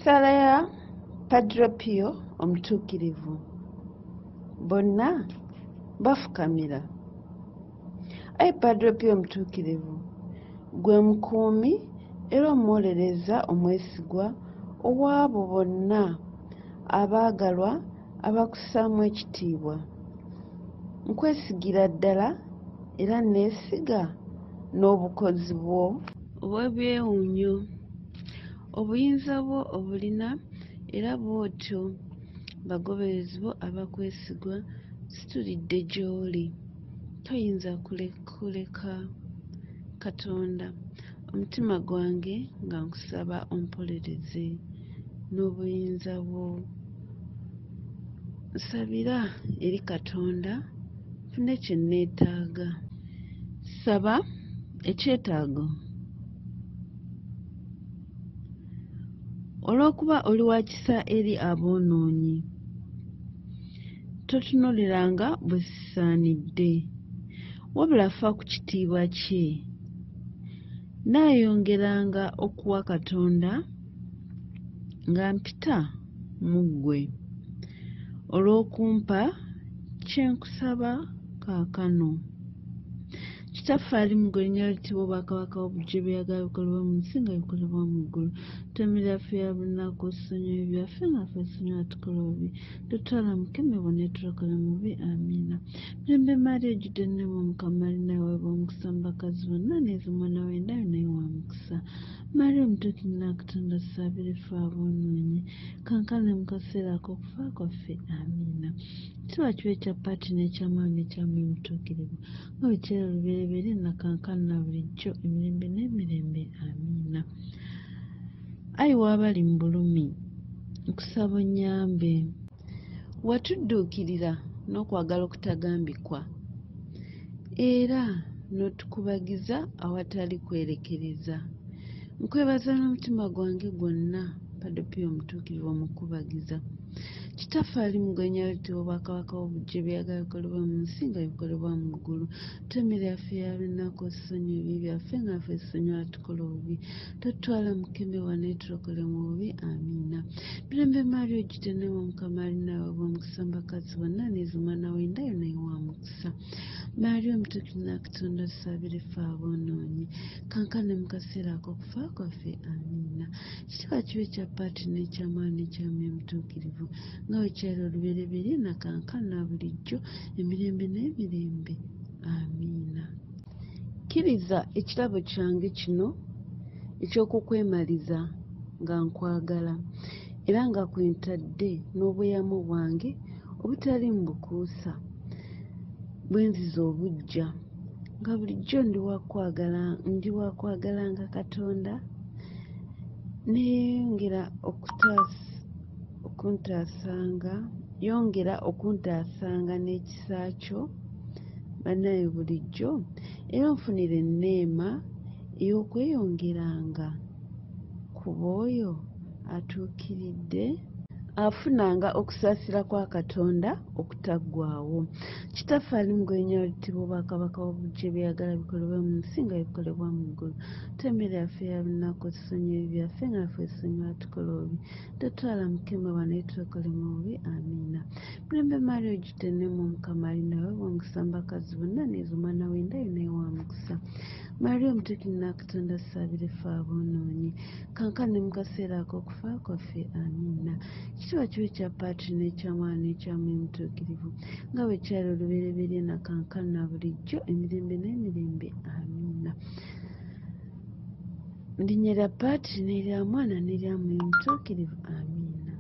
Essaala ya Padre Pio omutuukirivu. Bonna bafukamira. Ayi Padre Pio omutuukirivu, ggwe mukuumi era omuwolereza omwesigwa ow'abo bonna abaagalwa abakussaamu ekitiibwa. Nkwesigira ddala era neesiga n'obukozi bwo obw'ebyewuunyo. Obuyinza bwo obulina era bw'otyo bagoberezi bo abakwesigwa situlidde gy'oli. Toyinza kuleka Katonda. Omutima gwange nga nkusaba ompolereze n'obuyinza bwo. Nsabira eri Katonda nfune kye neetaaga. Saba ekyetaago. Olw'okuba oli wa kisa eri aboonoonyi, totunuuliranga bwe sisaanidde, wabula fa ku kitiibwa kye. Nnaayongeranga okuwa Katonda nga mpita mu ggwe, olw'okumpa kye nkusaba kaakano. Kitaffe ali mu ggulu, erinnya lyo liitiibwe, obwakabaka bwo bujje, by'oyagala bikolebwe mu nsi nga bikolebwa mu ggulu. Emmere yaffe eya buli lunaku otusonyiwe ebibi byaffe nga ffe tusonyiwa abatukola obubi. Totutwala mu kukemebwa naye tulokole mu bubi. Amiina. Mirembe Maria ojjudde enneema Omukama ali naawe, weebwa omukisa mu bakazi bonna, ne Yezu omwana wo endayo naye wa mukisa. Maria omutuukirivu nnyina wa Katonda tusabire ffe aboonoonyi, kaakano ne mu kaseera ak'okufa kwaffe. Amiina. Ekitiibwa kibe ekya Patri n'ekya Mwana n'ekya Mwoyo Mutuukirivu, nga bwe kyali olubereberye na kaakano na bulijjo, emirembe n'emirembe. Amiina. Ayi w'abali mu bulumi, nkusaba onnyambe. Watudduukirira n'okwagala okutagambikwa, era n'otukubagiza awatali kwerekereza. Nkwebaza n'omutima gwange gwonna, Padre Pio omutuukirivu omukubagiza. Kitaffe ali mu ggulu, erinnya lyo liitiibwe, obwakabaka bwo bujje, by'oyagala bikolebwe mu nsi nga bikolebwa mu ggulu. Emmere yaffe eya buli lunaku otusonyiwe ebibi byaffe nga ffe tusonyiwa abatukola obubi. Totutwala mu kukemebwa naye tulokole mu bubi. Amiina. Mirembe Maria ojjudde enneema Omukama ali naawe, weebwa omukisa mu bakazi bonna, ne Yezu omwana wo endayo naye wa mukisa. Maria omutuukirivu nnyina wa Katonda tusabire ffe aboonoonyi, kaakano ne mu kaseera ak'okufa kwaffe. Amiina. Ekitiibwa kibe ekya Patri n'ekya Mwana n'ekya Mwoyo Mutuukirivu, nga bwe kyali olubereberye na kaakano na bulijjo, emirembe n'emirembe. Amiina. Kkiriza ekirabo kyange kino eky'okukwemaliza nga nkwagala, era nga kwe ntadde n'obweyamo bwange obutali mu bukuusa bwe nziza obuggya, nga bulijjo ndi wa kwagalanga Katonda, neeyongera yongera okuntaasanga n'ekisa kyo bannaye bulijjo, era onfunire enneema ey'okweyongeranga ku b'oyo atuukiridde afunanga okusaasira kwa Katonda okutaggwaawo. Kitaffe ali mu ggulu, erinnya lyo liitiibwe, obwakabaka bwo bujje, by'oyagala bikolebwe mu nsi nga bikolebwa mu ggulu. Emmere yaffe eya buli lunaku otusonyiwe ebibi byaffe nga ffe tusonyiwa abatukola obubi. Totutwala mu kukemebwa naye tulokole mu bubi. Amiina. Mirembe Maria ojjudde enneema Omukama ali naawe, weebwa omukisa mu bakazi bonna, ne Yezu omwana wo endayo naye wa mukisa. Maria omutuukirivu nnyina wa Katonda tusabire ffe aboonoonyi, kaakano ne mu kaseera ak'okufa kwaffe. Amiina. Ekitiibwa kibe ekya Patri n'ekya Mwana n'ekya Mwoyo Mutuukirivu, nga bwe kyali olubereberye na kaakano na bulijjo, emirembe n'emirembe. Amiina. Mu linnya lya Patri n'erya Mwana n'erya Mwoyo Mutuukirivu. Amiina.